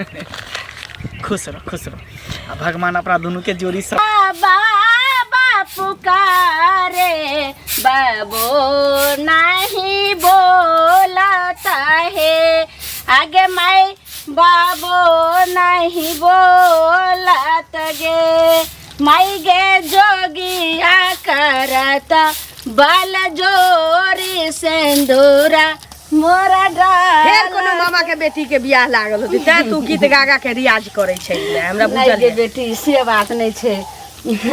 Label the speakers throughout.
Speaker 1: खुश रह, खुश रह। आ भगवान अपना दुनू के जोड़ी सब
Speaker 2: बाबा पुकारे बाबो नहीं बोलता है, आगे माई बाबो नहीं बोलत गे, माई गे जोगिया करता बाल जोरी सिंदूरा मोरा
Speaker 3: फेर कोनो
Speaker 2: डाल।
Speaker 3: मामा के बेटी के बियाह लागल होतै तैं तू गीत गा गा के रियाज करै छै हमरा
Speaker 2: नहि
Speaker 3: बुझल
Speaker 2: गे
Speaker 3: यऽ।
Speaker 2: बेटी, से बात नहि छै।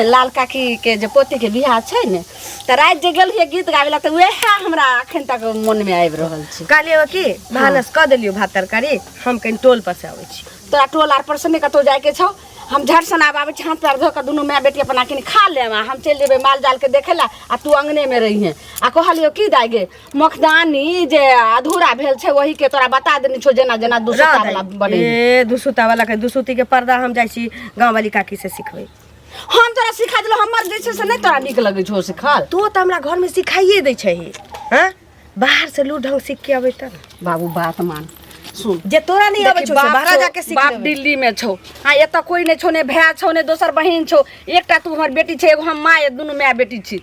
Speaker 2: लाल काकी के जे पोती के बियाह छै ने, तऽ राति जे गेलियै गीत गाबै लए, तऽ वएह हमरा अखन तक मोन मे आबि रहल छै।
Speaker 3: कहलियै की भानस कऽ देलियौ भात तरकारी, हम कनि टोल पर से अबै छी।
Speaker 2: तोरा टोल आर पर से नहि कतहु जाइके छौ। हम झट सन आब आबै छी, हाथ पैर धो कऽ दुनू माय बेटी अपना कनि खा लेब आ हम चलि जेबै माल जाल के देखै लए, आ तू अंगने मे रहिहे। आ कहलियौ की दाइ गे, मखदानी जे अधूरा भेल छै ओही के तोरा बता देने छौ, जेना जेना दुसुता वाला बने।
Speaker 3: ए दुसुता वाला के दुसुती के पर्दा हम जाइ छी गाँव वाली काकी से सिखबै।
Speaker 2: हम तोरा सिखा देलहुँ, हमर जे छै से नहि तोरा नीक लगै छौ सिखल?
Speaker 3: तू तऽ हमरा घर में सिखाइए दै छही, हँ बाहर से लू ढंग सीख के अबै तब।
Speaker 2: बाबू बात मान, सुन,
Speaker 3: जे तोरा नहीं अबै
Speaker 2: देखी,
Speaker 3: छौ से
Speaker 2: बाप
Speaker 3: बाहर
Speaker 2: छौ,
Speaker 3: जाके सीख
Speaker 2: बाप
Speaker 3: लेबै।
Speaker 2: दिल्ली में छौ, आ एतऽ कोई नहीं छौ, ने भाय छौ ने दोसर बहिन छौ, एकटा तू हमर बेटी छै, एगो हम माय, दुनू माय बेटी छी।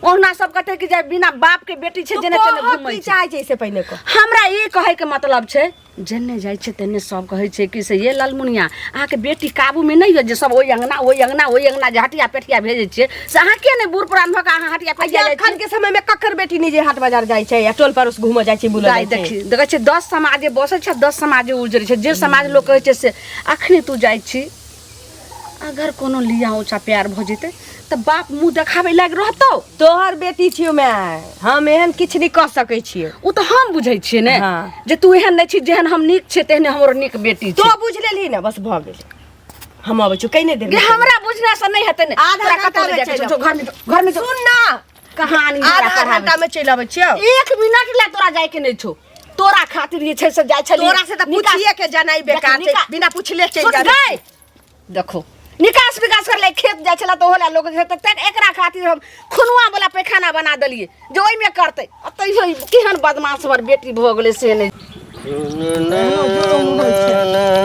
Speaker 2: ओहुना सब कहते कि जे बिना बाप के बेटी छै
Speaker 3: तू
Speaker 2: जेने तेने
Speaker 3: कहऽ
Speaker 2: घूमै
Speaker 3: की
Speaker 2: छै।
Speaker 3: चाहै छै से पहिने कह।
Speaker 2: हमरा ई कहै के मतलब छै, जेने जाइ छै तेने सब कहै छै कि से ये ललमुनिया अहाँके बेटी काबूमे नहि यऽ, जे सब ओहि अङ्गना ओहि अङ्गना ओहि अङ्गना जे हटिया पेटिया भेजै छियै, से अहाँ किया नहि बूढ़ पुरान भऽ कऽ अहाँ हटिया पेटिया जाइ
Speaker 3: अखन के समय में ककर बेटी नहीं जे हाट बाजार जाइ छै या टोल पड़ोस घूमऽ जाइ छै बुलऽ
Speaker 2: दाइ
Speaker 3: जाइ छै।
Speaker 2: देखी, देखै छियै 10 समाजे बसै छै, 10 समाजे उजरै छै। जे समाज लोक कहै छै से अखनी तू जाइ छी, अगर कोनो लिया ऊँचा प्यार भऽ जेतै तऽ बाप मुँह देखाबै लागि रहतौ।
Speaker 3: तोहर बेटी छियौ माय, हम एहन किछु नहि कऽ सकै छियै।
Speaker 2: ओ तऽ हम बुझै छियै ने
Speaker 3: हाँ।
Speaker 2: जे तू एहन नहि छी, जेहन हम नीक छियै तेहने हमरो नीक बेटी छै।
Speaker 3: तो बुझि लेलही ने, बस भऽ गेलै। हम अबै छियौ कहिने देर
Speaker 2: गे,
Speaker 3: में।
Speaker 2: हमरा बुझना से नहि हेतै ने।
Speaker 3: आधा
Speaker 2: तोरा
Speaker 3: घंटा
Speaker 2: कतौ
Speaker 3: में
Speaker 2: नहि जायके
Speaker 3: चलि
Speaker 2: छौ, घर में जो, घर में जो।
Speaker 3: सुन ना,
Speaker 2: कहानी हमरा
Speaker 3: आधा
Speaker 2: पढ़ाबै
Speaker 3: घंटा में चलि अबै छियौ।
Speaker 2: 1 मिनट लए तोरा जायके नहि छौ, तोरा खातिर जे छै से जाइ छलियै।
Speaker 3: तोरा से तऽ
Speaker 2: निकास-
Speaker 3: पूछिए के जानाइ बेकार छै, बिना पूछले चलि
Speaker 2: सुन
Speaker 3: जाबै।
Speaker 2: गै, देखो निकास विकास कर ले खेत जाइ छला तऽ ओहो लोक जे छै तऽ एकरा खातिर हम खुनुआ वाला पैखाना बना देलियै जे ओहिमे करतै। आ तैयो ई केहन बदमाश हमर बेटी भऽ गेलै से नहि।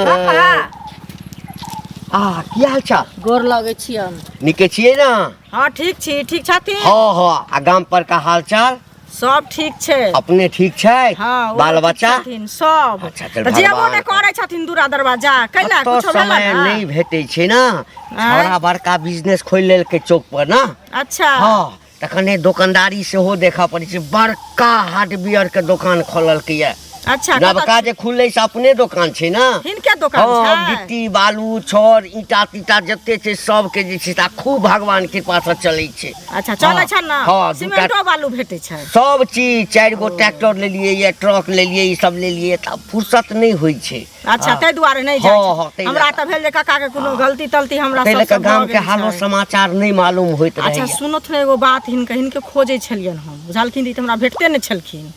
Speaker 3: पापा
Speaker 4: आ की हाल चाल?
Speaker 5: गोर लगै छी हम।
Speaker 4: नीके छियै ने?
Speaker 5: हाँ ठीक छी। ठीक छथिन?
Speaker 4: हाँ हाँ। आ गाम पर का हाल चाल?
Speaker 5: सब ठीक छै।
Speaker 4: अपने ठीक छै?
Speaker 5: हाँ, ओहो
Speaker 4: बाल
Speaker 5: ठीक
Speaker 4: बच्चा?
Speaker 5: छथिन सब।
Speaker 4: अच्छा, चल
Speaker 5: तऽ जेबो
Speaker 4: भगवान
Speaker 5: नहि करै छथिन दूरा दरवाजा, कैला
Speaker 4: कतऽ
Speaker 5: कुछो भेलै
Speaker 4: समय
Speaker 5: ने?
Speaker 4: नहि भेटै छै ने। छौड़ा बड़का बिजनेस खोलि लेलकै चौक पर ने।
Speaker 5: अच्छा।
Speaker 4: हाँ, तऽ कने दोकानदारी सेहो देखऽ पड़ै छै। बड़का हार्डवेयर के दोकान खोललकै ये।
Speaker 5: अच्छा, कतऽ
Speaker 4: नवका जे खुललै से अपने दोकान छै ने।
Speaker 5: हिनके दोकान
Speaker 4: हाँ,
Speaker 5: छै?
Speaker 4: गिट्टी बालू छड़ ईंटा तीटा जते छै सबके जे छै से खूब भगवान कृपा से चलै छै।
Speaker 5: अच्छा, चलै
Speaker 4: हाँ,
Speaker 5: छै ने?
Speaker 4: हाँ, दूटा
Speaker 5: सीमेंटो बालू भेटै छै?
Speaker 4: सब चीज। 4 गो ट्रैक्टर लेलियै ये, ट्रक लेलियै, ई सब लेलियै, तऽ फुर्सत नहि होइ छै।
Speaker 5: अच्छा,
Speaker 4: हाँ।
Speaker 5: ताहि दुआरे नहि जाइ
Speaker 4: हाँ,
Speaker 5: छै।
Speaker 4: हाँ, ताहि
Speaker 5: हमरा
Speaker 4: लऽ
Speaker 5: तऽ भेल जे काका के कोनो गलती तलती हमरा
Speaker 4: ताहि लऽ
Speaker 5: सबसँ
Speaker 4: कऽ गाम
Speaker 5: भऽ
Speaker 4: के
Speaker 5: गेल
Speaker 4: हालो
Speaker 5: छै।
Speaker 4: समाचार नहि मालूम होइत
Speaker 5: अच्छा
Speaker 4: रहैया।
Speaker 5: सुनत ने एगो बात, हिनके खोजै छलियनि हम, बुझलखिन? ई तऽ हमरा भेटते नहि छलखिन।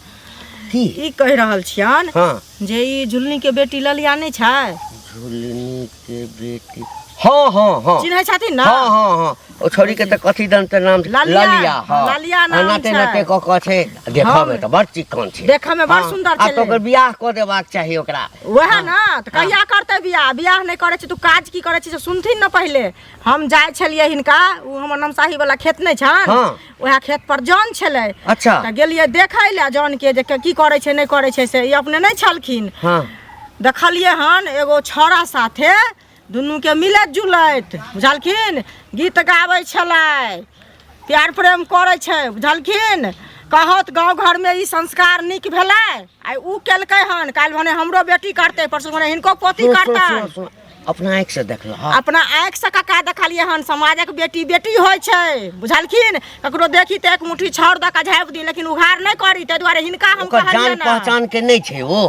Speaker 4: की?
Speaker 5: ई कहि रहल छियनि
Speaker 4: हाँ।
Speaker 5: जे ई झुलनी के बेटी ललिया नहि छै?
Speaker 4: झुलनी के बेटी, हाँ हाँ हाँ,
Speaker 5: चिन्है छथिन ने?
Speaker 4: हाँ हाँ हाँ, ओ छोरी के तऽ कथी दन तऽ नाम
Speaker 5: ललिया,
Speaker 4: ललिया। हाँ,
Speaker 5: ललिया नाम
Speaker 4: नाते
Speaker 5: छै।
Speaker 4: नाते कऽ कऽ छै, देखऽ में तऽ बड़ चिकन छै।
Speaker 5: देखऽ में बड़
Speaker 4: हाँ,
Speaker 5: सुंदर
Speaker 4: आब तऽ
Speaker 5: छलै।
Speaker 4: ओकर बियाह कऽ देबाक चाही ओकरा।
Speaker 5: वएह ने, तऽ कहिया करतै बियाह? बियाह नहि करै छै, तू काज की करै छै से सुनथिन ने पहिले। हम जाइ छलियै हिनका, ओ हमर नमसाही वाला खेत नहि छनि,
Speaker 4: हाँ।
Speaker 5: वएह खेत पर जन छलै।
Speaker 4: अच्छा।
Speaker 5: तऽ गेलियै देखै लए जन के, जे की करै छै नहि करै छै, से ई अपने नहि छलखिन।
Speaker 4: हाँ।
Speaker 5: देखलियै हन एगो छौड़ा साथे दुनूके मिलैत जुलैत, बुझलखिन? गीत गाबै छलै, प्यार प्रेम करै छै, बुझलखिन? कहत गाँव घरमे ई संस्कार नीक भेलै? आइ उ केलकै हन, काल्हि भने हमरो बेटी करतै, परसू भने हिनको पोती
Speaker 4: सुन, सुन,
Speaker 5: करतनि।
Speaker 4: सुन, सुन, अपना आँखि से देखलह?
Speaker 5: अपना आँखि से कका देखलियै हन। समाजक बेटी बेटी होइ छै, बुझलखिन? ककरो देखी तऽ एक मुट्ठी छाउर दऽ कऽ झाँपि दी, लेकिन उघार नहि करी। ताहि दुआरे हिनका हम
Speaker 4: ओकर जान
Speaker 5: कहलियनि हन।
Speaker 4: पहचान के नहि छै, ओ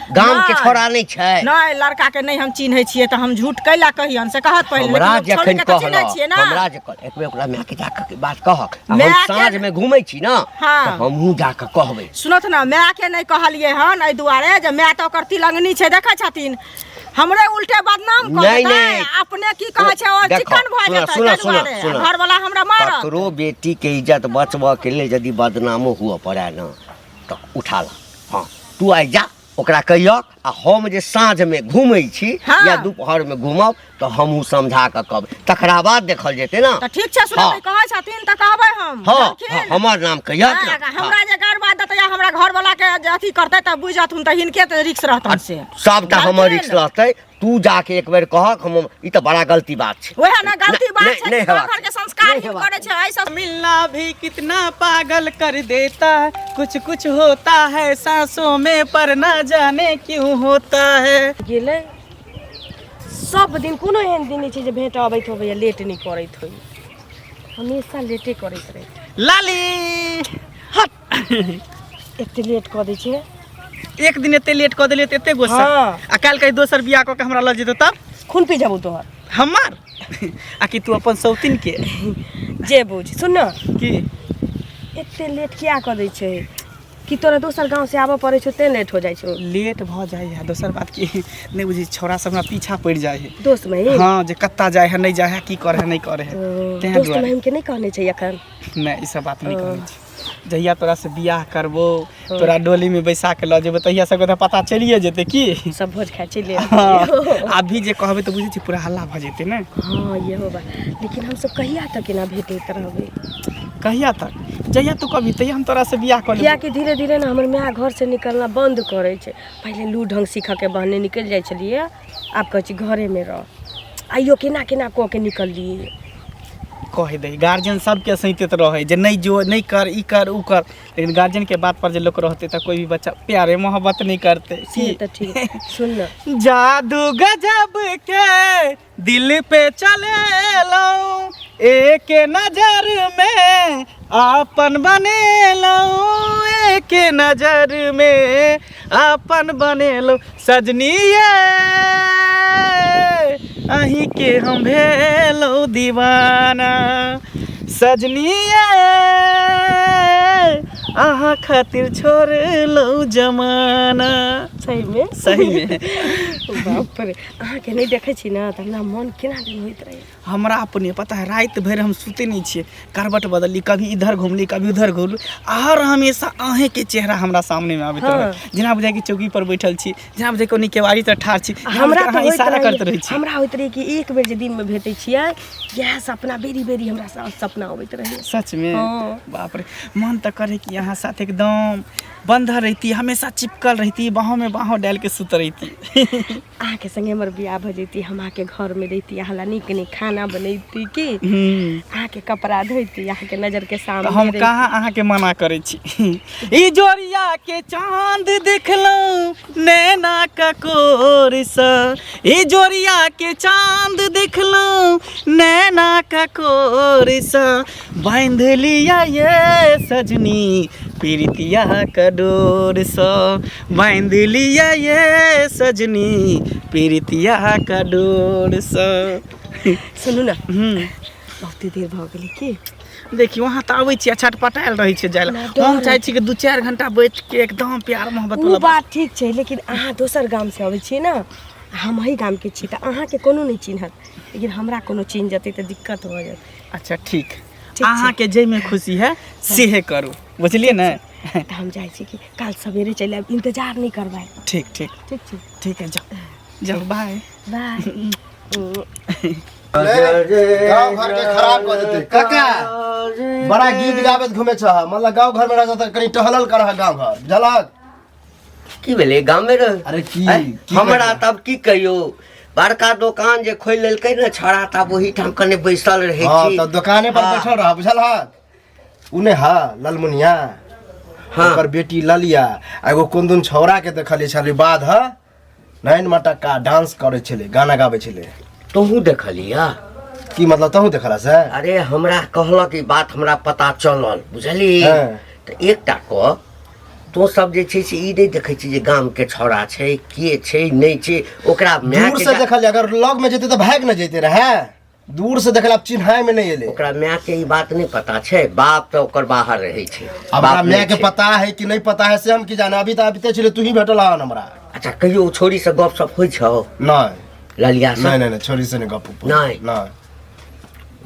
Speaker 4: गाम के
Speaker 5: नहि।
Speaker 4: छोड़ा नहि छै?
Speaker 5: नहि, लड़का के नहि हम चिन्है छियै, तऽ हम झूठ कैला कहियन से कहत पहिले।
Speaker 4: हमरा
Speaker 5: लेकिन हम
Speaker 4: जखन
Speaker 5: छोड़ीके तऽ चिन्है
Speaker 4: कहलक
Speaker 5: छियै ने।
Speaker 4: हमरा जे कहल, एक बेर ओकरा माय के जाके के बात कहक, आ हम
Speaker 5: माय के-
Speaker 4: साँझ में घूमै छी ने,
Speaker 5: हाँ।
Speaker 4: तऽ हमहूँ जाके कहबै।
Speaker 5: सुनत ने, माय के नहि कहलियै हन एहि दुआरे जे माय तऽ ओकर तिलंगनी छै, देखै छथिन, हमरे उल्टे बदनाम कऽ
Speaker 4: नहि,
Speaker 5: देतै।
Speaker 4: नहि।
Speaker 5: अपने की कहै छै, ओ
Speaker 4: देखो,
Speaker 5: चिकन भऽ
Speaker 4: सुनऽ,
Speaker 5: जेतै,
Speaker 4: सुनऽ,
Speaker 5: ताहि
Speaker 4: सुनऽ,
Speaker 5: दुआरे
Speaker 4: सुनऽ।
Speaker 5: घरवला हमरा मारत।
Speaker 4: ककरो बेटी के इज्जत बचबऽ के लेल यदि बदनामो हुअ पड़ै ने तऽ उठा ला। हाँ, तू आइ जा, ओकरा कहियक आ हम जे साँझमे घूमै छी
Speaker 5: हाँ।
Speaker 4: या दुपहरमे घूमब तऽ हमहूँ समझा कऽ कहबै तकरा बाद देखल जेतै ने
Speaker 5: तऽ ठीक छै सुनबै
Speaker 4: हाँ।
Speaker 5: कहै छथिन तऽ कहबै हम
Speaker 4: हँ
Speaker 5: बुझलखिन?
Speaker 4: हँ, हमर नाम कहियक
Speaker 5: हाँ,
Speaker 4: ने।
Speaker 5: हमरा जे गार बात देतै या हमरा घरवाला के जे अथी करतै तऽ बुझि जाथुन तऽ हिनके तऽ रिक्स रहतन से
Speaker 4: सबटा हमर रिक्स
Speaker 5: बुझलखिन?
Speaker 4: रहतै तू जाके एक बेर कहक हम ई तऽ बड़ा गलती बात छै
Speaker 5: वएह ने गलती बात
Speaker 4: नहि-
Speaker 5: छै
Speaker 4: नहि
Speaker 5: कि गाँव
Speaker 4: हेबाक
Speaker 5: घर के संस्कार
Speaker 4: नहि
Speaker 5: ही
Speaker 4: हेबाक
Speaker 5: करै छै एहि सब
Speaker 1: मिलना भी कितना पागल कर देता है कुछ कुछ होता है सांसों में पर ना जाने क्यों होता है
Speaker 3: गेलै सब दिन कोनो एहन दिन नहि छै जे भेंट अबैत होबै या लेट नहि करैत होइ हमेशा लेटे करैत रहै
Speaker 1: लाली हट
Speaker 3: एते लेट कऽ दै छै
Speaker 1: एक दिन एते लेट कऽ देलियै तऽ एते गुस्सा
Speaker 3: हाँ।
Speaker 1: आ काल्हि कहीं दोसर बियाह कऽ के हमरा लऽ जेतौ तब
Speaker 3: खून पी जाबू तोहर
Speaker 1: हमर आ कि तू अपन सौतिन के
Speaker 3: जे बुझ सुन न
Speaker 1: की
Speaker 3: एते लेट किया कऽ दै छै कि तोरा दोसर गाँव से आबऽ पड़ै छौ तें लेट हो जाइ छौ
Speaker 1: लेट भऽ जाइ है दोसर बात की नहि बुझै छौड़ा सब हमरा पीछा पड़ि जाइ है
Speaker 3: दोस्त में
Speaker 1: हाँ जे कत्ता जाइ है नहि जाइ है की करे है नहि करे है तें
Speaker 3: दोस्त
Speaker 1: दुआरे
Speaker 3: महिम के नहि कहने छै एखन
Speaker 1: नहि ई सब बात नहि कहने छी जहिया तोरा से बियाह करबो तोरा डोली में बैसा के लऽ जेबो तहिया सबके तऽ पता चलिए जेतै की
Speaker 3: सब भोज खाइ चलि
Speaker 1: हाँ, अभी जे कहबै तऽ बुझै छी पूरा हल्ला भऽ जेतै ने
Speaker 3: हाँ इहो बात लेकिन हमसब कहिया तक एना भेटैत रहबै
Speaker 1: कहिया तक जहिया तू कभी तहिया हम तोरा से बियाह कऽ लेबो
Speaker 3: कियाकि धीरे धीरे ने हमर माय घर से निकलना बंद करै छै पहिले लू ढंग सीखऽके बहाने निकलि जाइ छलियै आब कहै छी घरेमे रह आइयो केना केना कऽ के निकललियै
Speaker 1: कहि दै गार्जियन सबके सैतैत रहै जे नहि जो नहि कर ई कर उ कर लेकिन गार्जियन के बात पर जे लोक रहतै तऽ कोई भी बच्चा प्यारे मोहब्बत नहीं करते
Speaker 3: से तऽ ठीक सुन ने
Speaker 1: जादू गजब के दिल पे चले एक नजर में आपन बनेलौं एक नजर में आपन बनेलौं सजनी ये अहीं के हम भेलौं दीवाना सजनी ये अहाँ खातिर छोड़लौं जमाना
Speaker 3: सहीमे
Speaker 1: सहीमे
Speaker 3: बाप रे अहाँके नहि देखै छी ने तऽ हमरा मन केना दिन होइत रहै
Speaker 1: हमरा अपने पता है राति भरि हम सुते नहीं छियै करवट बदलली कभी इधर घुमली कभी उधर घुमली हर हमेशा अहेंके चेहरा हमरा सामने में आबैत
Speaker 3: हाँ।
Speaker 1: रहै जेना बुझाइ कि चौकी पर बैठल छी जेना बुझाइ कोनो केवाड़ी तर ठाढ़ छी जेना
Speaker 3: हमरा
Speaker 1: बुझाइ
Speaker 3: तऽ
Speaker 1: अहाँ
Speaker 3: होइत
Speaker 1: इशारा करैत
Speaker 3: रहै
Speaker 1: रहै छी
Speaker 3: हमरा होइत रहै कि एक बेर जे दिनमे भेटै छियै इएह सपना बेरी बेरी हमरा सपना अबैत रहै
Speaker 1: सच में
Speaker 3: हाँ।
Speaker 1: बाप रे मन तऽ करे कि अहाँ साथ एकदम बंधल रहती हमेशा चिपकल रहती बाहों में बाहों डाल के सुत रहती
Speaker 3: अहाँके संगे हमर बियाह भऽ जैती हम अहाँके घरमे रहिती अहाँ ला नीक नीक खाना बनैती की अहाँके कपड़ा धोती अहाँके नजरके
Speaker 1: तऽ
Speaker 3: सामने
Speaker 1: हम
Speaker 3: रहिती।
Speaker 1: कहाँ अहाँके मना करै छी ई जोरिया के चांद देखलहुँ नैना ककोरसँ ई जोरिया के चांद देखलहुँ नैना ककोरसँ बान्हि लिअ ये सजनी प्रीतिया के डोरसँ बान्हि लिअ ये सजनी प्रीतिया के डोरसँ
Speaker 3: सुनू ने
Speaker 1: हूँ
Speaker 3: बहुते देर भऽ गेलै की
Speaker 1: देखियौ अहाँ तऽ आबै छियै छटपटायल रहै छियै जाय लए
Speaker 3: हमरा डर
Speaker 1: हम चाहै छी कि 2-4 घंटा बैठ के एकदम प्यार मोहब्बत
Speaker 3: ओ
Speaker 1: वाला बात
Speaker 3: बात ठीक छै लेकिन अहाँ दोसर गामसँ अबै छियै ने हम अही गामके छी तऽ अहाँके कोनो नहि चिन्हत लेकिन हमरा कोनो चिन्ह जेतै तऽ दिक्कत भऽ जायत
Speaker 1: अच्छा ठीक
Speaker 3: छै।
Speaker 1: अहाँके जाहिमे खुशी है सेहे करू बुझलियै ने
Speaker 3: तऽ हम जाइ छी कि काल्हि सवेरे चलि आयब इंतजार नहि करबै
Speaker 1: ठीक ठीक
Speaker 3: ठीक छै
Speaker 1: ठीक है जाओ जाओ बाय
Speaker 3: बाय
Speaker 6: गाँव घर के खराब कऽ देतै काका बड़ा गीत गाबैत घूमे छह मतलब गाँव घर में रह तऽ कनि टहलल करह गाँव घर बुझलक
Speaker 4: की भेलै गामे रह
Speaker 6: अरे की
Speaker 4: आँय?
Speaker 6: की
Speaker 4: हमरा
Speaker 6: कहै?
Speaker 4: तब की कहियौ बड़का दोकान जे खोलि लेलकै ने छौड़ा तब ओहिठाम कने बैसल रहै
Speaker 6: हाँ
Speaker 4: छी
Speaker 6: तऽ दोकाने पर
Speaker 4: हाँ।
Speaker 6: बैठल रह बुझलहक उ नहि हा ललमुनिया
Speaker 4: हाँ।
Speaker 6: ओकर बेटी ललिया आ एगो कोन दुन छौड़ा के देखलियै छलै बाध ह नैन मटक्का डांस करै छलै गाना गाबै छलै
Speaker 4: तोहूँ देखलिया
Speaker 6: की मतलब तहूँ देखला से
Speaker 4: अरे हमरा कहलक ई बात हमरा पता चलल बुझली
Speaker 6: हाँ।
Speaker 4: तऽ एकटा कऽ तो सब जे छै से ई नहि देखै छी जे गामके छौड़ा छै के छै नहि छै ओकरा माय
Speaker 6: दूर
Speaker 4: के
Speaker 6: से देखलियै अगर लग में जेतै तऽ भागि ने जैते रहै दूर से देखला चिन्हाय में नहीं एले
Speaker 4: ओकरा माय के ई बात नहीं पता छै बाप तऽ ओकर बाहर रहै छै
Speaker 6: अब हमरा
Speaker 4: बाप
Speaker 6: माय
Speaker 4: नहि
Speaker 6: के
Speaker 4: छै।
Speaker 6: पता है कि नहीं पता है से हम की जाने अभी तऽ अबिते छलै तू ही भेटल हन हमरा
Speaker 4: अच्छा कहियो ओ छोरी से गप सप होइ छौ
Speaker 6: नहीं
Speaker 4: ललिया से
Speaker 6: नहीं नहीं नहीं छोरी से नहीं गप उप
Speaker 4: नहीं।
Speaker 6: नहीं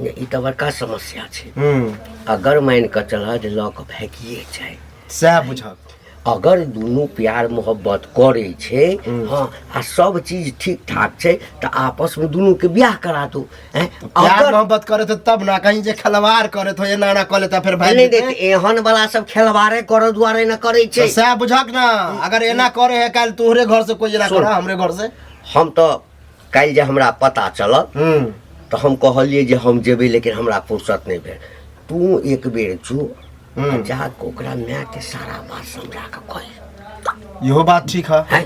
Speaker 4: नहि, ई तऽ बड़का समस्या छै
Speaker 6: हम्म
Speaker 4: अगर मानि कऽ चलह जे लऽ कऽ भागिए जाय
Speaker 6: सएह बुझक
Speaker 4: अगर दुनू प्यार मोहब्बत करै छै, हँ, आ सब चीज ठीक ठाक छै तऽ आपसमे दुनूके बियाह करा दू। हैं?
Speaker 6: प्यार
Speaker 4: अगर
Speaker 6: मोहब्बत करे तो तब ना, कहीं जे खलवार करे तो एना एना कऽ लेता फेर भागि
Speaker 4: नहि
Speaker 6: जेतै।
Speaker 4: नहि, एहन वाला सब खेलवारे करऽ दुआरे ने करै छै।
Speaker 6: तऽ सएह बुझक ना, अगर एना करे है काल्हि तोहरे घर से कोई एना
Speaker 4: सुन।
Speaker 6: करा हमरे घर से।
Speaker 4: हम तऽ काल्हि जे हमरा पता चलल तऽ हम कहलियै जे हम जेबै, लेकिन हमरा फुर्सत नहि भेल। तू एक बेर जो आ जा कऽ ओकरा मायके सारा बात समझा कऽ कही।
Speaker 6: इहो बात ठीक है।
Speaker 4: हैं?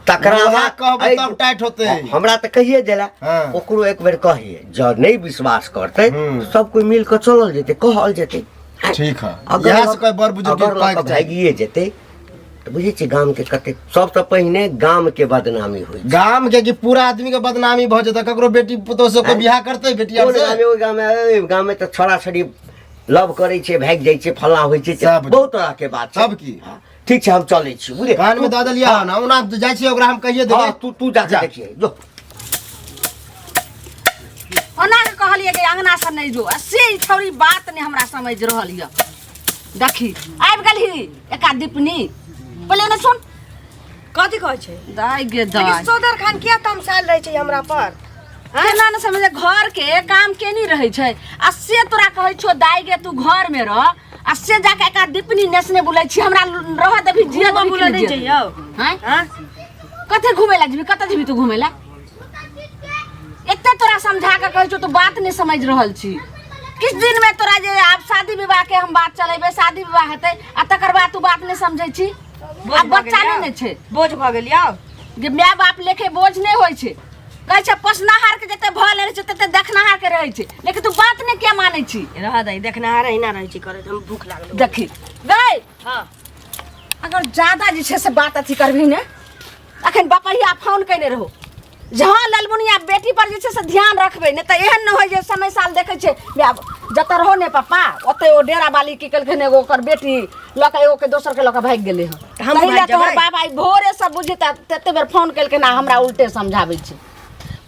Speaker 4: तकरा
Speaker 6: उएह
Speaker 4: बाद
Speaker 6: कहबै तब टाइट होतै।
Speaker 4: हमरा तऽ कहिए देला। ओकरो एक बेर कहिए, जँ नहि विश्वास करतै सब कोइ मिल कऽ चलल जेतै, कहल जेतै। हैं?
Speaker 6: ठीक है।
Speaker 4: अगर
Speaker 6: इएह से कोइ बड़ बुजुर्ग के
Speaker 4: अगर लऽ कऽ
Speaker 6: कहैके चाही।
Speaker 4: भागिए जेतै तऽ बुझै छियै गामके कतेक सबसँ पहिने गामके बदनामी होइ छै।
Speaker 6: गाम के कि पूरा आदमी के बदनामी भऽ जेतै, ककरो बेटी पुतोह से कोई बियाह करतै बेटी आर
Speaker 4: कोन
Speaker 6: से?
Speaker 4: गाममे? ओहि गाममे, ओहि गाममे तऽ छौड़ा छौड़ी लव करै छै, भागि जाइ छै, फल्लाँ होइ छै,
Speaker 6: सब।
Speaker 4: बहुत तरहके बात छै।
Speaker 6: सब की?
Speaker 4: हँ, ठीक छै, हम चलै छी, बुझलियै?
Speaker 6: कान में दऽ देलियै हन, ओना जाइ छियै ओकरा हम कहिए देबै।
Speaker 4: हँ, तू जा
Speaker 6: जा।
Speaker 4: देखिए जो।
Speaker 2: ओना के कहलियै कि अंगना से नहि जो, आ से ई छौड़ी बात नहि हमरा समझ रहल यऽ। देखी आबि गेलही एका दीपनी, पहिले ने सुन।
Speaker 3: कथी कहै छै?
Speaker 2: दाइ गे
Speaker 3: लेकिन
Speaker 2: दाइ,
Speaker 3: सोदर खान किया तमसायल रहै छै हमरा पर?
Speaker 2: केना ने समझ, घर के काम केनी रहै छै, आ से तोरा कहै छौ दाइ गे तू घर में रह, आ से जाके एका दीपनी नेसने बुलै छी, हमरा रह देबही जिया
Speaker 3: घूमऽ
Speaker 2: देबही कि
Speaker 3: बुलऽ
Speaker 2: नहि
Speaker 3: नहि
Speaker 2: जिया
Speaker 3: जइयौ?
Speaker 2: देबही? आँय?
Speaker 3: हाँ?
Speaker 2: कते घूमे ला जेबही, कतऽ जेबही तू घूमे ला? एते तोरा समझा के कहै छौ, तू बात नहि समझ रहल छी। किछु दिन में तोरा जे आब शादी विवाह के हम बात चलेबै, शादी विवाह हेतै आ तकर बाद तू बात नहि समझै छी।
Speaker 3: बोझ
Speaker 2: आब
Speaker 3: भऽ
Speaker 2: बच्चा
Speaker 3: गेल
Speaker 2: नहि
Speaker 3: यौ।
Speaker 2: ने छै।
Speaker 3: बोझ भऽ गेल यौ।
Speaker 2: जे माय बाप लेखे बोझ नहि होइ छै। कहै छै पोसनाहार के जते भऽ रहै छै तते देखनाहार के रहै छै, लेकिन तू बात नहि किया मानै छी?
Speaker 3: रह दही, देखनाहार अहिना रहै छी करैत। हम भूख लागल।
Speaker 2: देखी गै,
Speaker 3: हाँ,
Speaker 2: अगर ज्यादा जे छै से बात अथी करबही ने, अखन बपहिया फोन कयने रहो जहाँ ललमुनिया बेटी पर जे छै से ध्यान रखबै, नहि तऽ एहन नहि होइ जे समय साल देखै छै आब जतऽ रहो ने पप्पा ओतऽ ओ डेरा बाली की केलखिन, एगो ओकर बेटी लऽ कऽ एगो के दोसर के लऽ कऽ भागि गेलै हँ।
Speaker 3: हमहूँ
Speaker 2: ताहि लए
Speaker 3: भागि
Speaker 2: तोहर
Speaker 3: जेबै।
Speaker 2: बाबा आइ भोरे सब बुझी तऽ तते बेर फोन केलखिन आ हमरा उल्टे समझाबै छै।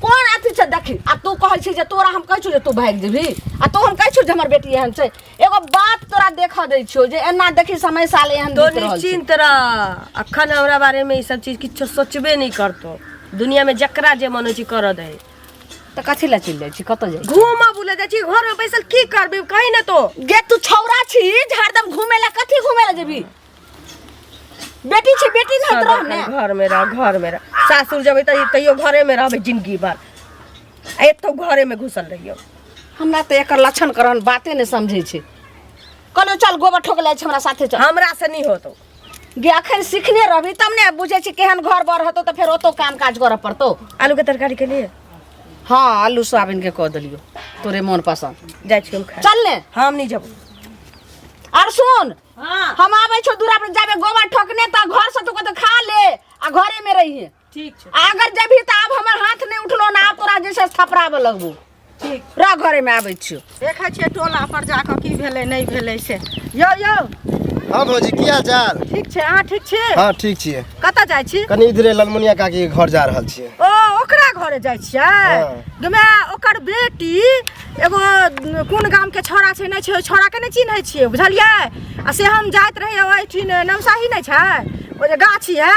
Speaker 2: कोन अथी छै देखी, आ तू कहै छी जे तोरा हम कहै छियौ जे तू भागि जेबही, आ तू हम कहै छियौ जे हमर बेटी एहन छै। एगो बात तोरा देखऽ दै छियौ जे एना देखी समय साल एहन
Speaker 3: तो
Speaker 2: बीत रहल छै।
Speaker 3: निश्चिंत रह, अखन हमरा बारे में ई सब चीज किछो सोचबे नहीं करतो। दुनिया में जकरा जे मन होइ छै करऽ दही।
Speaker 2: तऽ कथी लए चलि जाइ छी, कतऽ जाइ छी?
Speaker 3: घूमऽ बुले जाइ छी, घर में बैसल की करबी कही ने तो?
Speaker 2: गे तू छौड़ा छी जे हरदम घूमे ला, कथी घूमे ला जेबी? बेटी छी, बेटी नहीं रह ने।
Speaker 3: घर में रह, घर में रह। सासुर जेबै तऽ तैयो घरे में रहबै जिंदगी भर, आ एतौ घरे में घुसल रहियौ।
Speaker 2: हमरा तऽ एकर लक्षण करन बाते नहि समझै छै। कहलियौ चल गोबर ठोक लै छै, हमरा साथे चल।
Speaker 3: हमरा से नहीं होतो।
Speaker 2: गे अखन सिखने रहबी तब ने बुझै छी केहन घर बर हेतौ, तऽ फेर ओतौ काम काज करऽ पड़तौ।
Speaker 3: आलू के तरकारी के लिए?
Speaker 2: हाँ, आलू सोयाबीन के कऽ देलियौ तोरे मोन पसंद।
Speaker 3: जाइ छी हम खाय।
Speaker 2: चल ने।
Speaker 3: हम नहीं जब।
Speaker 2: आर सुन,
Speaker 3: हाँ,
Speaker 2: हम आबै छौ दूरा पर, जाबे गोबर ठोकने तऽ घर से तू कतौ खा ले आ घरे में रहिए।
Speaker 3: ठीक छै।
Speaker 2: आ अगर जेबही तऽ आब हमर हाथ नहि उठलो ने, आब तोरा जे छै से थपराबऽ लगबो।
Speaker 3: ठीक।
Speaker 2: रह घरे में, आबै छियौ।
Speaker 5: देखै छियै टोला पर जाकऽ की भेलै नहि भेलै से। यौ यौ।
Speaker 6: हाँ भौजी, की हाल चाल?
Speaker 5: ठीक छै, अहाँ ठीक छी?
Speaker 6: हाँ ठीक छियै।
Speaker 5: कतऽ जाइ छी?
Speaker 6: कनि इधरे ललमुनिया काकी के घर जा रहल छियै।
Speaker 5: ओ ओकरा घरे जाइ छियै?
Speaker 6: हाँ।
Speaker 5: गे माय, ओकर बेटी एगो कोन गाम के छौड़ा छै नहि छै, ओहि छौड़ा के नहि चिन्है छियै, बुझलियै? आ से हम जाइत रहियै ओहिठिन, नमसाही नहि छै ओ जे गाछी है,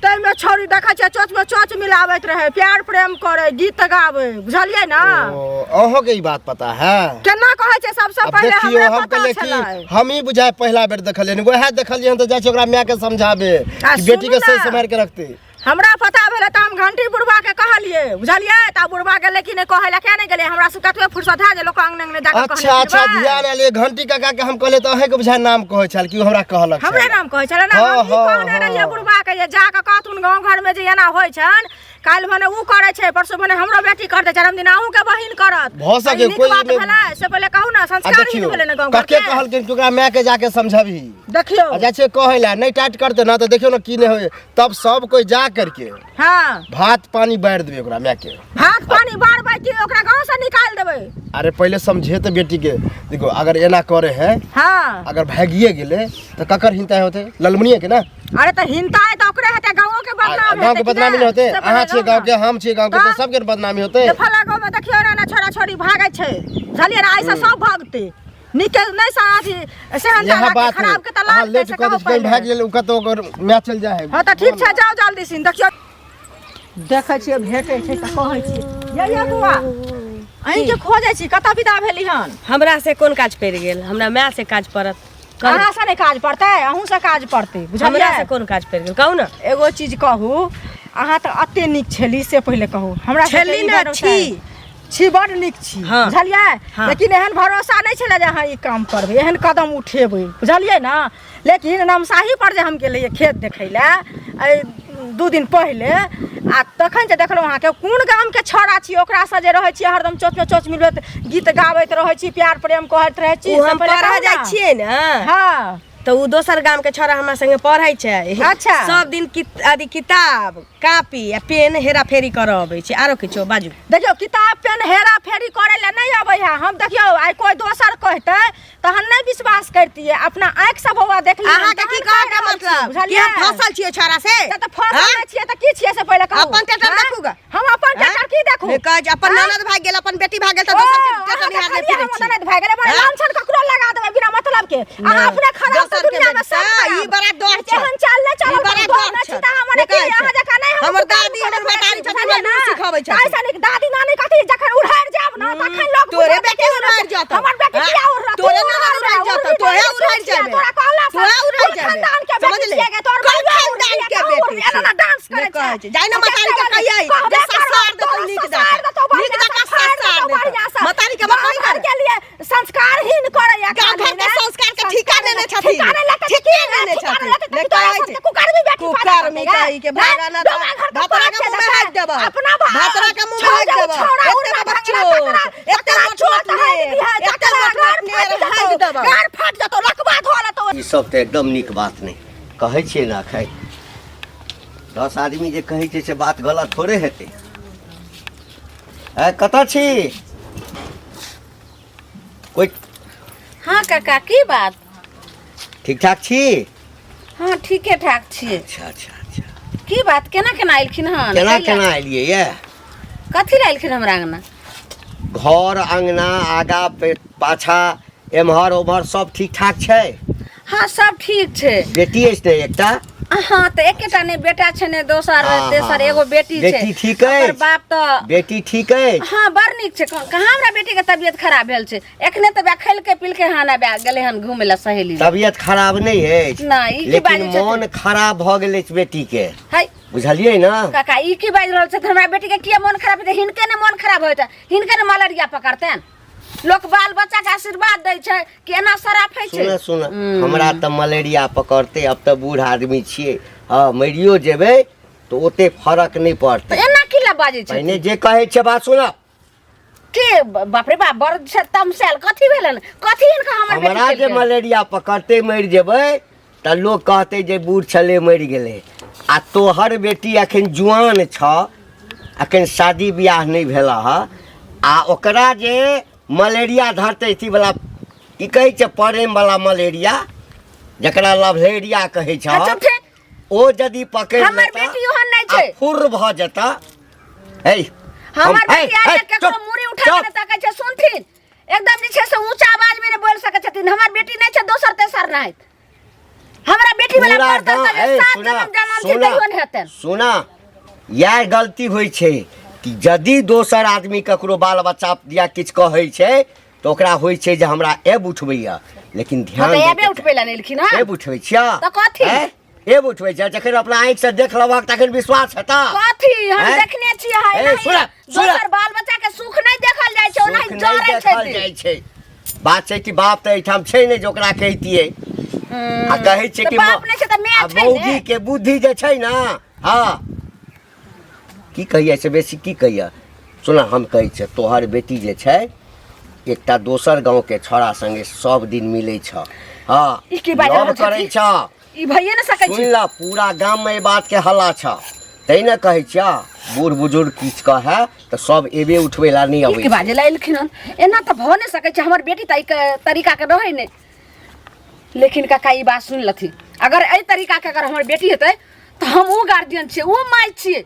Speaker 5: ताहिमे छौड़ी देखै छियै चोचमे चोच मिलाबैत रहै, प्यार प्रेम करै, गीत गाबै, बुझलियै ने?
Speaker 6: ओ अहों के ई बात पता है?
Speaker 5: केना कहै छै, सबसँ
Speaker 6: अब
Speaker 5: पहिले
Speaker 6: देखियौ,
Speaker 5: हमरे
Speaker 6: हम
Speaker 5: पता
Speaker 6: कहलियै कि
Speaker 5: छलै।
Speaker 6: हम ही बुझाय पहिला बेर देखलियै, वएह देखलियै हन तऽ जाइ छी ओकरा माय के समझाबे
Speaker 5: आ
Speaker 6: कि बेटी
Speaker 5: सुनू
Speaker 6: के सही
Speaker 5: ने।
Speaker 6: सम्हारि के रखते।
Speaker 5: हमरा पता भेलै तऽ हम घंटी बुढ़बा के कहलियै, बुझलियै? तऽ बुढ़बा गेलै कि नहि कहै लए, किया नहि गेलै? हमरा सब कतबे फुर्सत है जे लोक अंगने अंगने जाके कहने
Speaker 6: अच्छा अच्छा,
Speaker 5: फिरबै।
Speaker 6: ध्यान आयल, घंटी काका के हम कहलियै तऽ अहें के बुझाय नाम कहै छल कि ओ हमरा कहलक छल।
Speaker 5: हमरे नाम कहै छलै ने?
Speaker 6: हाँ,
Speaker 5: हम ई
Speaker 6: हाँ,
Speaker 5: कहने रहियै
Speaker 6: हाँ।
Speaker 5: बुढ़बा के जे जाके कहथुन गाँव घर में जे एना होइ छनि, काल्हि भने उ करै छै, परसू भने हमरो बेटी करतै, चारिम दिन अहूँ के बहिन करत।
Speaker 6: भऽ सकै
Speaker 5: ई नीक
Speaker 6: कोई
Speaker 5: बात
Speaker 6: एहिमे-
Speaker 5: भेलै से पहिले कहू ने?
Speaker 6: आ
Speaker 5: संस्कारहीन
Speaker 6: देखियौ
Speaker 5: भेलै ने गाँव घर
Speaker 6: कके
Speaker 5: के।
Speaker 6: कहलखिन कि ओकरा माय के जाके समझबही।
Speaker 5: देखियौ,
Speaker 6: आ जाइ छियै कहै लए, नहि टाइट करतै ने तऽ देखियौ ने की नहि होइ, तब सब कोइ जा करके
Speaker 5: हाँ
Speaker 6: भात पानी बारि देबै ओकरा माय के।
Speaker 5: भात पानी बारबै कि ओकरा गाँव से निकालि देबै?
Speaker 6: अरे पहिले समझे तऽ बेटी के। देखो अगर एना करे है,
Speaker 5: हाँ,
Speaker 6: अगर भागिए गेलै तऽ ककर हिंता होतै? ललमुनिया के ना?
Speaker 5: अरे तऽ हिंता है तऽ ओकरे हेतै, गाँवो के बदनाम
Speaker 6: गाँव के
Speaker 5: हेतै कि
Speaker 6: बदनामी नहि होतै?
Speaker 5: से
Speaker 6: अहाँ
Speaker 5: पहिले
Speaker 6: छियै गाँव के, हम छियै गाँव के, तऽ
Speaker 5: तऽ?
Speaker 6: सबके बदनामी होतै।
Speaker 5: जे फला गाँव में देखियौ ने छोड़ा छोड़ी भागै छै, बुझलियै ने? आइसँ सब भगतै, नीक नहि सा अथी सेहनता
Speaker 6: इएह
Speaker 5: लागतै
Speaker 6: बात
Speaker 5: खराब के तऽ
Speaker 6: अहाँ
Speaker 5: लागतै
Speaker 6: लेट
Speaker 5: से
Speaker 6: कऽ
Speaker 5: कहू
Speaker 6: दै छी, कहीं
Speaker 5: पहिले।
Speaker 6: भागि गेल ओ कतौ ओकर माय चलि जाइ है
Speaker 5: हँ तऽ ठीक छै जाउ जल्दी सिन देखियौ देखै छियै भेटै छै तऽ कहै छियै ये ये बौआ अहीँके खोजै छी कतऽ विदा भेली हन
Speaker 3: हमरा से कोन काज पड़ि गेल हमरा माय से काज पड़त कहू।
Speaker 5: अहाँ से नहि काज पड़तै अहूँ से काज पड़तै
Speaker 3: हमरा
Speaker 5: बुझलियै
Speaker 3: से कोन काज पड़ि गेल कहू ने
Speaker 5: एगो चीज कहू अहाँ तऽ एते नीक छली से पहिले कहू हमरा सबके
Speaker 3: छली
Speaker 5: ई
Speaker 3: ने,
Speaker 5: भरोसा
Speaker 3: छी।
Speaker 5: छी बड नीक छी
Speaker 3: हाँ।
Speaker 5: बुझलियै
Speaker 3: हाँ।
Speaker 5: लेकिन एहन भरोसा नहि छलै जे अहाँ ई काम करबै एहन कदम उठेबै बुझलियै ने लेकिन नमसाही पर जे हम गेलियै खेत देखै लए एहि 2 दिन पहिले आ तखन जे देखलहुँ अहाँके कोन गामके छौड़ा छी ओकरासँ जे रहै छी हरदम चोचमे चोच मिलबैत गीत गाबैत रहै छी प्यार प्रेम कहैत रहै छी
Speaker 3: ओ
Speaker 5: से
Speaker 3: हम
Speaker 5: पहिले
Speaker 3: पढ़ऽ
Speaker 5: कहू
Speaker 3: जाइ
Speaker 5: ने।
Speaker 3: छियै ने
Speaker 5: हँ
Speaker 3: तऽ ओ दोसर गाम के छौड़ा हमरा संगे पढ़ै छै
Speaker 5: अच्छा।
Speaker 3: सब दिन अथी किताब कापी आ पेन हेरा फेरी करऽ अबै छै आरो किछो बाजू
Speaker 5: देखियौ किताब पेन हेरा फेरी करै लए नहि अबै है हम देखियौ आइ कोइ दोसर कहतै तहन नहि विश्वास करतियै अपना आँखिसँ बौआ देखलियै
Speaker 3: अहाँके की कहऽ के मतलब कि हम फंसल छियै छौड़ा से
Speaker 5: तऽ फंसल
Speaker 3: हाँ?
Speaker 5: नहि छियै तऽ की छियै से पहिले कहू
Speaker 3: अपन टेटर
Speaker 5: हाँ?
Speaker 3: देखू ग।
Speaker 5: हम अपन
Speaker 3: हाँ?
Speaker 5: टेटर की देखू
Speaker 3: नहि कहै छै अपन
Speaker 5: हाँ?
Speaker 3: ननद भागि गेल अपन बेटी भागि गेल तऽ
Speaker 5: ओ,
Speaker 3: दोसर के
Speaker 5: अहाँ
Speaker 3: टेटर निहारने
Speaker 5: देखलियै
Speaker 3: फिरै
Speaker 5: हमर
Speaker 3: छी
Speaker 5: ननद भागि गेलै, बड़ा
Speaker 3: हाँ?
Speaker 5: लांछन ककरो लगा देबै बिना मतलब के अहाँ
Speaker 3: नहि,
Speaker 5: अपने खराब तऽ
Speaker 3: दोसर के
Speaker 5: दुनिया में
Speaker 3: बेटी
Speaker 5: सब
Speaker 3: हाँ,
Speaker 5: खराब।
Speaker 3: ई बड़ा डर छै।
Speaker 5: एहन चाल नहि
Speaker 3: ई
Speaker 5: चलल
Speaker 3: बड़ा
Speaker 5: करू,
Speaker 3: डर
Speaker 5: डर
Speaker 3: छै।
Speaker 5: छी तऽ हमर
Speaker 3: नहि
Speaker 5: की
Speaker 3: कहै छै।
Speaker 5: अहाँ जकाँ नहि हम
Speaker 3: हमर
Speaker 5: कुकर्म
Speaker 3: दादी, हमर
Speaker 5: करैत
Speaker 3: महतारी
Speaker 5: छी,
Speaker 3: छथिन,
Speaker 5: बुझलियै
Speaker 3: हमरा
Speaker 5: ने?
Speaker 3: सिखबै छथिन।
Speaker 5: ताहि सँ नीक दादी नानी कथी जखन उड़हरि जायब ने तखन लोक
Speaker 3: तोरे
Speaker 5: बुझत
Speaker 3: बेटी
Speaker 5: कि
Speaker 3: उड़हरि जेतौ।
Speaker 5: हमर बेटी
Speaker 3: हाँ?
Speaker 5: किया उड़हत?
Speaker 3: तोरे
Speaker 5: तू
Speaker 3: ननद उड़हरि
Speaker 5: उड़हरि
Speaker 3: जेतौ, तोहे उड़हरि जेबे।
Speaker 5: तोरा कहला से
Speaker 3: तोहे उड़हरि
Speaker 5: कोन
Speaker 3: जेबे।
Speaker 5: खानदान के बेटी
Speaker 3: समझले?
Speaker 5: छियै गे? तोहर
Speaker 3: कोन
Speaker 5: बाबा
Speaker 3: खानदान
Speaker 5: उड़हरि
Speaker 3: के
Speaker 5: तू
Speaker 3: बेटी
Speaker 5: उड़हरि, एना
Speaker 3: छियै?
Speaker 5: डांस करै
Speaker 3: नहि कहै
Speaker 5: छै।
Speaker 3: छै। जाइ ने महतारी के कहियै
Speaker 5: कहबे
Speaker 3: जे
Speaker 5: करब,
Speaker 3: ससार देतौ
Speaker 5: तोरा
Speaker 3: नीक
Speaker 5: ससार
Speaker 3: दऽ
Speaker 5: देतौ
Speaker 3: कऽ। नीक
Speaker 5: बढ़िआँ
Speaker 3: दऽ कऽ
Speaker 5: से, फाड़ि
Speaker 3: ससार
Speaker 5: देतौ
Speaker 3: देतौ।
Speaker 5: बढ़िआँ से।
Speaker 3: महतारी के
Speaker 5: गाँव
Speaker 3: मकई
Speaker 5: घर के लिए संस्कारहीन करैया
Speaker 3: गाँव घर के संस्कार के ठीका लेने छथिन।
Speaker 5: ठीका नहि लेतै
Speaker 3: ठीके लेने
Speaker 5: ठीका
Speaker 3: छथिन।
Speaker 5: नहि लेतै
Speaker 3: नहि
Speaker 5: तऽ तोरा
Speaker 3: कहै
Speaker 5: सबके
Speaker 3: छै।
Speaker 5: कुकर्मी बेटी पैदा
Speaker 3: कुकर्मी
Speaker 5: करतै
Speaker 3: कही के
Speaker 5: गे।
Speaker 3: भागा ना
Speaker 5: डोमा घर के
Speaker 3: भतरा के
Speaker 5: पाँच
Speaker 3: मुँह में हाथ देबह।
Speaker 5: अपना
Speaker 3: भतरा के मुँह में हाथ देबह।
Speaker 5: छौड़ा
Speaker 3: एते
Speaker 5: उड़ना
Speaker 3: बड़
Speaker 5: भंगना
Speaker 3: चोट,
Speaker 5: तकरा
Speaker 3: एते
Speaker 5: तकरा
Speaker 3: मोट
Speaker 5: चोट
Speaker 3: मोट
Speaker 5: हारि
Speaker 3: नेर,
Speaker 5: दिहै,
Speaker 3: एते
Speaker 5: तकरा
Speaker 3: मोट
Speaker 5: गाड़
Speaker 3: मोट नेर
Speaker 5: फाटि
Speaker 3: हारि
Speaker 5: जेतौ,
Speaker 3: देबह।
Speaker 5: गाड़ फाटि जेतौ लकवा धऽ लेतौ
Speaker 4: ई सब तऽ एकदम नीक बात नहि कहै छियै ने एखन 10 आदमी जे कहै छै से बात गलत थोड़े हेतै ए कतऽ छी कोइ
Speaker 2: हाँ काका की बात
Speaker 4: ठीक ठाक छी
Speaker 2: हाँ ठीके ठाक छियै
Speaker 4: अच्छा अच्छा अच्छा
Speaker 2: की बात केना केना एलखिन हन
Speaker 4: केना
Speaker 2: कैला?
Speaker 4: केना एलियै ये
Speaker 2: कथी लए एलखिन हमरा अंगना
Speaker 4: घर अंगना आगा पाछा एम्हर ओम्हर सब ठीक ठाक छै
Speaker 2: हाँ सब ठीक छै
Speaker 4: बेटी अछि ने एकटा
Speaker 2: हाँ तऽ एकेटा नहि बेटा छै ने दोसर
Speaker 4: हाँ,
Speaker 2: तेसर
Speaker 4: हाँ,
Speaker 2: एगो बेटी छै
Speaker 4: बेटी ठीक अछि?
Speaker 2: ओकर बाप तऽ
Speaker 4: बेटी ठीक अछि
Speaker 2: हाँ बड़ नीक छै कहाँ हमरा बेटी के तबियत खराब भेल छै एखने तऽ खेलके पीलके हन आबि गेलै हन घूमे लए सहेली लग।
Speaker 4: तबियत खराब नहि अछि
Speaker 2: नहि, ई की
Speaker 4: लेकिन
Speaker 2: बाजै छथिन?
Speaker 4: मोन खराब भऽ गेल अछि बेटी के
Speaker 2: है
Speaker 4: बुझलियै ने
Speaker 2: काका ई की बाजि रहल छथि हमरा बेटी के किया मोन खराब हेतै हिनके ने मोन खराब होइत हिनके ने मलेरिया पकड़तनि लोक बाल बच्चा के आशीर्वाद दै छै कि एना शराफै छै
Speaker 4: सुन सुन हमरा तऽ मलेरिया पकड़तै अब तऽ बूढ़ आदमी छियै हँ मरियो जेबै तऽ ओते फरक नहि
Speaker 2: तऽ
Speaker 4: पड़तै
Speaker 2: एना की लए बाजै छै
Speaker 4: पहिने जे कहै छै बात सुन
Speaker 2: के बाप रे बाप बड़ छै तमसायल कथी भेलन कथी हिनका हमर बेटी
Speaker 4: हमरा जे
Speaker 2: केलकनि?
Speaker 4: मलेरिया पकड़तै मरि जेबै तऽ लोक कहतै जे बूढ़ छलै मरि गेलै आ तोहर बेटी अखन जुआन छ अखन शादी बियाह नहि भेल हँ आ ओकरा जे मलेरिया धरतै अथीवला की कहै छै प्रेमवला मलेरिया जकरा लवलेरिया कहै छ
Speaker 2: अच्छा ठीक
Speaker 4: ओ यदि पकड़ि
Speaker 2: हमर
Speaker 4: लेता
Speaker 2: बेटी ओहन नहि
Speaker 4: आ
Speaker 2: छै।
Speaker 4: फुर्र भऽ जेता हे
Speaker 2: हमर
Speaker 4: हम- हे,
Speaker 2: बेटी आइ
Speaker 4: हे,
Speaker 2: तक केकरो
Speaker 4: चुप,
Speaker 2: मूड़ी उठा के
Speaker 4: चुप।
Speaker 2: नहि तकै छै सुनथिन एकदम जे छै से ऊँचा आवाज मे नहि बोलि सकै छथिन हमर बेटी नहि छै दोसर तेसर नहि हमरा बेटी वाला
Speaker 4: पूरा
Speaker 2: पर
Speaker 4: गाँव
Speaker 2: तऽ
Speaker 4: ए,
Speaker 2: सात
Speaker 4: सुना
Speaker 2: जन्म जनम छै
Speaker 4: सुना
Speaker 2: तैयो नहि हेतनि
Speaker 4: सुना इएह गलती होइ छै कि यदि दोसर आदमी ककरो बाल बच्चा या किछु कहै छै तऽ ओकरा होइ छै जे हमरा एब उठबैया लेकिन
Speaker 2: हँ
Speaker 4: ध्यान
Speaker 2: तऽ
Speaker 4: दैके
Speaker 2: एबे उठबै लए नहि एलखिन हँ
Speaker 4: एब उठबै छियै
Speaker 2: तऽ कथी?
Speaker 4: हैं? एब उठबै छियै जखन अपना आँखिसँ देख लेबहक तखन विश्वास हेतऽ
Speaker 2: कथी हम
Speaker 4: हैं?
Speaker 2: देखने छियै है
Speaker 4: ए,
Speaker 2: एनाही
Speaker 4: सुनऽ, सुनऽ।
Speaker 2: दोसर बाल बच्चा के सुख नहि देखल जाइ छै ओनाही
Speaker 4: सुख नहि
Speaker 2: जरै
Speaker 4: देखल
Speaker 2: छै
Speaker 4: जाइ छै बात छै कि बाप तऽ एहिठाम छै नहि जे ओकरा कहितियै आ कहै छै
Speaker 2: तऽ
Speaker 4: कि
Speaker 2: बाप नहि छै तऽ माय
Speaker 4: आ
Speaker 2: छै ने।
Speaker 4: मौगी के बुद्धि जे छै ने हँ की कहियै से बेसी की कहियै सुन हम कहै छियै तोहर बेटी जे छै एकटा दोसर गाँवके छौड़ा संगे सब दिन मिलै छ हँ
Speaker 2: ई की बाजि
Speaker 4: लव
Speaker 2: रहल
Speaker 4: करै
Speaker 2: छथिन?
Speaker 4: छ
Speaker 2: ई भइए नहि सकै
Speaker 4: सुन
Speaker 2: छै
Speaker 4: ल पूरा गाममे एहि बातके हल्ला छ तै ने कहै छियै बूढ़ बुजुर्ग किछु कहै तऽ सब एबे उठबै लए नहि
Speaker 2: ई
Speaker 4: अबै
Speaker 2: की बाजै लए एलखिन हन एना तऽ भऽ नहि सकै छै हमर बेटी तऽ एहि तरीकाके रहै नहि लेकिन काका ई बात सुनि लथिन अगर एहि तरीकाके अगर हमर बेटी हेतै तऽ हम ओ गार्जियन छियै ओ माय छियै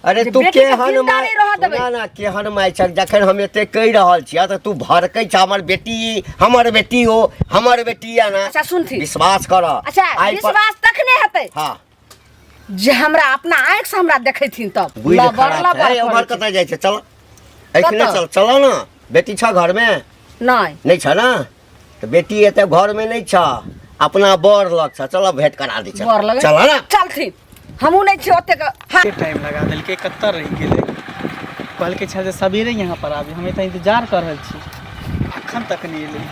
Speaker 4: अरे
Speaker 2: जे
Speaker 4: तू
Speaker 2: बेटी के
Speaker 4: केहन
Speaker 2: जिंदा
Speaker 4: माय
Speaker 2: नहि रहऽ देबै।
Speaker 4: ना ना केहन माय छ जखन हम एते कहि रहल छियै तऽ तू भड़कै छ हमर बेटी ई, हमर बेटी ओ हमर बेटी या ना
Speaker 2: अच्छा सुनथी
Speaker 4: विश्वास कर
Speaker 2: अच्छा
Speaker 4: आइ पर
Speaker 2: विश्वास तखने हेतै
Speaker 4: हाँ
Speaker 2: जे हमरा अपना आँखि से हमरा देखैथिन तब
Speaker 4: बुझि
Speaker 2: लबर
Speaker 4: खराब
Speaker 2: लबर
Speaker 4: छै उम्हर
Speaker 2: करै छै।
Speaker 4: कतऽ जाइ छै चल एखने
Speaker 2: कतऽ?
Speaker 4: चल चल ना बेटी छ घरमे
Speaker 2: नहि
Speaker 4: नहि छ ना तऽ बेटी एते घरमे नहि छ अपना बर लग छ चल भेंट करा दै छ
Speaker 2: बर लगे
Speaker 4: चल ना
Speaker 2: चलथिन हमहूँ नहि छी ओतेक हाँ
Speaker 1: कते टाइम लगा देलकै कतऽ रहि गेलै कहलकै छल जे सबेरे यहाँ पर आबी हम एतऽ इंतजार कऽ रहल छी अखन तक नहि एलै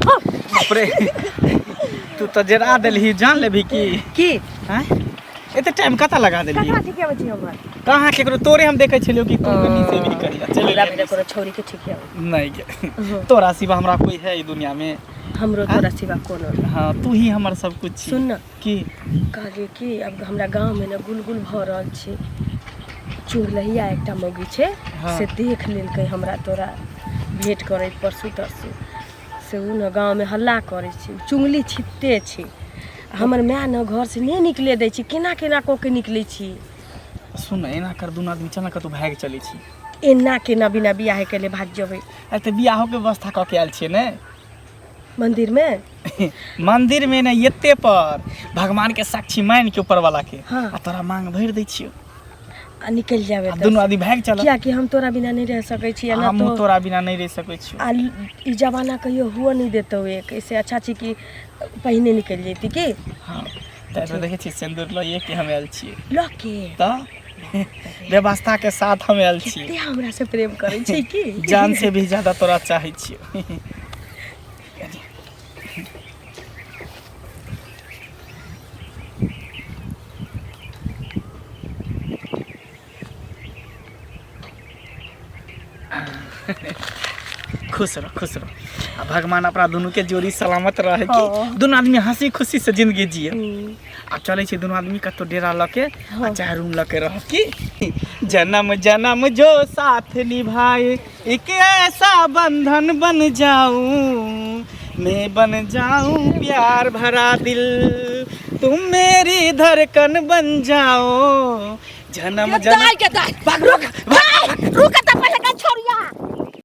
Speaker 1: बाप रे तू तऽ जरा देलही जान लेबही की
Speaker 3: की
Speaker 1: आँय एते टाइम कतऽ लगा देलही
Speaker 3: ककरा ठीके अबै छी हमर
Speaker 1: कहाँ केकरो तोरे हम देखै छलियौ कि तू कनी से भी करिया चलि
Speaker 3: हमरा
Speaker 1: गेली।
Speaker 3: बिना कोनो छौरी के ठीके अबै
Speaker 1: नहि गे तोरा सिवा हमरा कोई है ई दुनिया में
Speaker 3: हमरो तोरा सिवा कोनो नहि।
Speaker 1: हाँ तू ही हमर सब कुछ छी
Speaker 3: सुन न
Speaker 1: की
Speaker 3: कहलियै कि अब हमरा गाँवमे ने गुलगुल भऽ रहल छै चुगलहिया एकटा मौगी छै
Speaker 1: हाँ।
Speaker 3: से देख लेलकै हमरा तोरा भेंट करैत परसू तरसू से ओ ने गाँवमे हल्ला करै छै चुगली छिपते छै हमर माय ने घरसँ नहि निकले दै छै केना केना कऽ के निकलै छी
Speaker 1: सुन एना कर दुनू आदमी चल ना कतहु भागि चलै छी
Speaker 3: एना केना बिना बियाहे केले भागि जेबै
Speaker 1: अरे तऽ बियाहोके व्यवस्था कऽ के आयल छियै ने
Speaker 3: मन्दिरमे
Speaker 1: मंदिर में ने एते पर भगवान के साक्षी मान के ऊपर वाला के
Speaker 3: हाँ।
Speaker 1: आ तोरा मांग भरि दै छियौ
Speaker 3: आ निकलि जायब
Speaker 1: आ
Speaker 3: एतऽसँ।
Speaker 1: दुनू आदमी भागि चल
Speaker 3: कियाकि हम तोरा बिना नहि रहि सकै छी ना
Speaker 1: हमहूँ
Speaker 3: तो
Speaker 1: तोरा बिना नहि रहि सकै छियौ
Speaker 3: आ ई जमाना कहियो हुअ नहि देतौ एक ऐसे अच्छा छै कि पहिने निकलि जैती की
Speaker 1: हाँ तऽ एहिमे देखै छियै सिन्दूर लइए के हम आयल छियै
Speaker 3: लऽ के
Speaker 1: तऽ व्यवस्था के साथ हम आयल छियै
Speaker 3: कते हमरा से प्रेम करै छै की
Speaker 1: जान से भी ज्यादा तोरा चाहै छियौ खुश रह खुश रह आ भगवान अपना दुनू के जोड़ी सलामत रहे कि दुनू आदमी हंसी खुशी से जिंदगी जिए आ चलै छै दुनू आदमी कतौ डेरा लऽ के आ चाहे रूम लऽ के रह की जन्म जन्म जो साथ निभाए एक ऐसा बंधन बन जाऊं मैं बन जाऊं प्यार भरा दिल तुम मेरी धड़कन बन जाओ जन्म जन्म
Speaker 2: दाइ के दाइ भाग रुक भाग रुक त पहिले का छोड़िया